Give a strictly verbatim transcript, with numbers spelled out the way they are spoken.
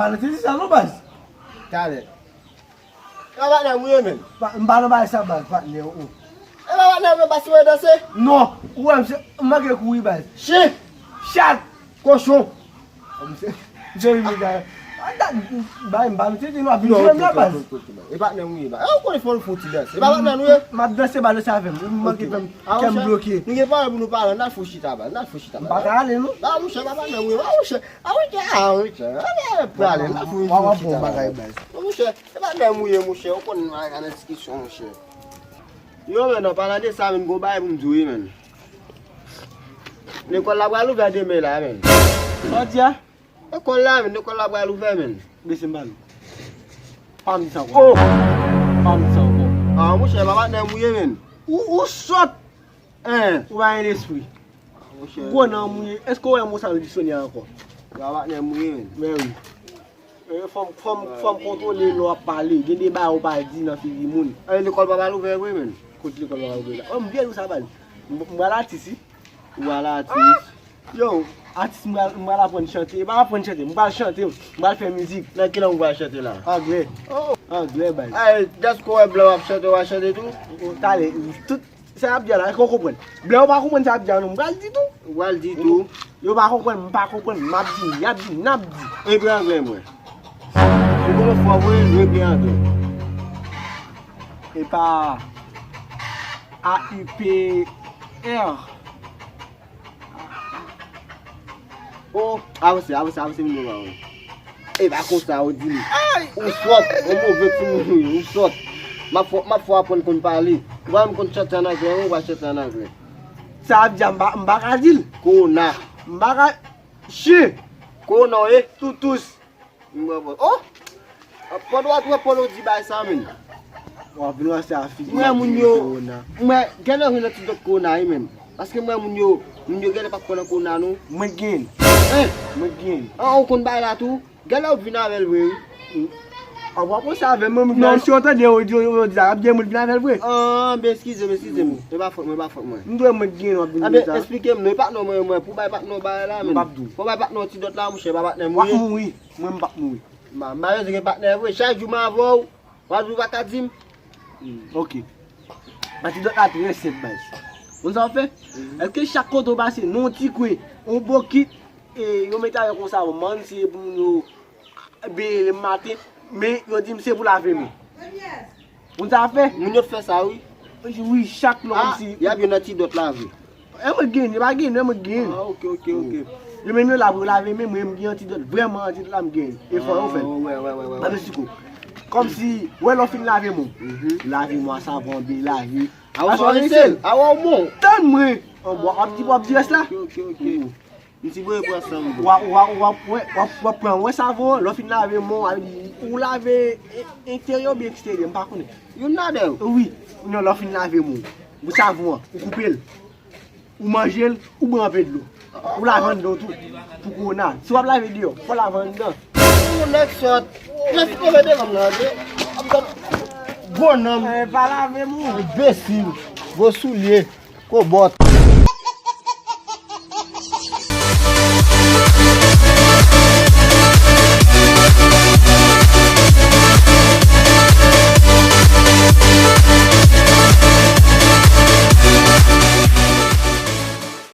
Talè, se ti sa non, baz. Talè. E pa patnè m ou ye, menn. Pa, m pa nan bagay sa, baz, patnè, o. E pa patnè m, baz, si mwen danse? Non, ou wè m se, m manke kouri, baz. Chen! Chat! Kochon! M se, m se rive gade. A, dat, bay, m pa mete di nou ap vin jwe m la, baz. Non, non, non, non, non. E patnè m ou ye, baz. E, ou konnen fò n fè yon ti danse. E pa patnè nou ye? M ap danse, baz, danse avè m. M manke fè m, kè m bloke. Nou gen pawòl pou nou pale, n al fè yon chita, baz. N al fè yon chita, baz. M pa ka ale, non. A, monchè, e pa patnè m ou ye, a, monchè. A, monchè, a, monchè. Ale, n al fè yon chita, baz. A, monchè, e pa patnè m ou ye, monchè. Ou konn nou al nan diskisyon, monchè. Yo, menn, an palan de sa, menn, gwo bagay pou m di w, wi, menn. Lekòl la pral ouvè demen la, menn. Sa w di a? Lekòl la, menn, lekòl la pral ouvè, menn. Bese m pale. Pa m di sa ankò. Oh! Pa m di sa ankò. A, monchè, pa patnè m ou ye, menn. Ou, ou sòt! Hein? Ou pa gen lespri. A, monchè. Gwo nanm ou ye. Èske w wè mo sa yo diksyonnen ankò? Pa patnè m ou ye, menn. Men wi. E, fò m, fò m, fò m kontwole lè w ap pale. Gen de bagay ou pa di nan figi moun. E, lekòl pa pral ouvè vre, menn. Kot lekòl pa pral ouvè la? O, m vle di w sa, baz. M, m pral atis, wi. Ou pral atis? Yo, atis, m pral, m pral aprann chante. E pa aprann chante, m pral chante, m pral fè mizik. Nan ki lang ou pral chante la? Anglè. Oh! Anglè, baz. Ay, dèske w wè blan w ap chante, w a chante tou? O, talè, tout Sa y ap di a la, èske w konprann? Blan yo pa konprann sa y ap di a non, m pral di tou. Ou pral di tou. Yo pa konprann, m pa konprann, m ap di, y ap di, n ap di. Repre anglè mwen. Ou konn fò vre, repre anglè. E pa A U P R. Oh, avanse, avanse, avanse, m gen pawòl. E pa konsa, ou di m. Ou sòt, ou move timoun ou ye, ou sòt. M ap fè, m ap fè w aprann konn pale. Ou pa menm konn chante an anglè, ou pa chante an anglè. Sa ap di a, m pa, m pa ka di l. Kona. M pa ka, chen. Kona w ye? Toutous. M wè, oh! Pandan w ap wè pandan w di bagay sa, menn. W ap vin ranse a figi. M wè moun yo, m wè, gen nan vin nan ti dòt kona, wi, menn. Paske m wè moun yo, moun yo genlè pa kwè nan kona, non. Mwen gen. Hein? Mwen gen. An, ou konn bagay la tou? Genlè w ap vin avè l vre, wi. An, w ap ranse avè m, mwen, non, si w tande yo di, yo di sa, ap gen moun vin avè l vre. An, ben, eskize m, eskize m. E pa fòt mwen, e pa fòt mwen. M dwe mwen gen, w ap vin di sa. Anben, esplike m, non, e pa non mwen, mwen, pou bay patnè w bagay la, menn. M p ap di w. Pou bay patnè w ti dòt la, monchè, bay patnè m, wi. W ap mouri. Mwen, m p ap mouri. Ma, malere gen patnè vre, chak jou m avè w, w ap di w pa ka di m. Hmm, ok. Anti dòt la trè senp, baz. Ou konn sa w fè? Mhm. Èske chak kote w pase, nan yon ti kwen, yon bokit, e, yo mete avè w konsa, w mann, se pou moun yo beye le maten, men yo di m se pou lave men. Moun sa fè? Moun yo t fè sa, wi. Wi, chak lè. Ah, kòmsi y ap jwenn antidòt la vre. E mwen gen, e pa gen, e mwen gen. Ah, ok, ok, ok. Yo menm yo la pou yo lave men, mwen, m gen antidòt, vrèman antidòt la m gen. E fò yo fè l. Ah, wè, wè, wè, wè, wè. Antisikou. Kòmsi, wè lè w fin lave men w. Mhm. Lave men w a savon, byen lave. A wè, a wè, w bon. Tann mwen. An bon, w ap di, w ap di rès la. Ok, ok, ok. M ti voye pran san m. W ap, w ap, w ap, w ap, w ap pran, wè savon an, lè w fin lave men w, ou lave e-, enteryè oubyen eksteryè, m pa konnen. Youn ladan yo. Wi. Non, lè w fin lave men w, ou savon an, ou koupe l, ou manje l, ou bwè anpe dlo. Ou lave anndan w tou, pou kowona. Si w ap lave deyò, fò w lave anndan. Ou nèg sòt. Jès tonbe devan m nan, de. Gwo nanm. Eh, pa lave men w. Enbesil. Gwo soulye. Kobòt.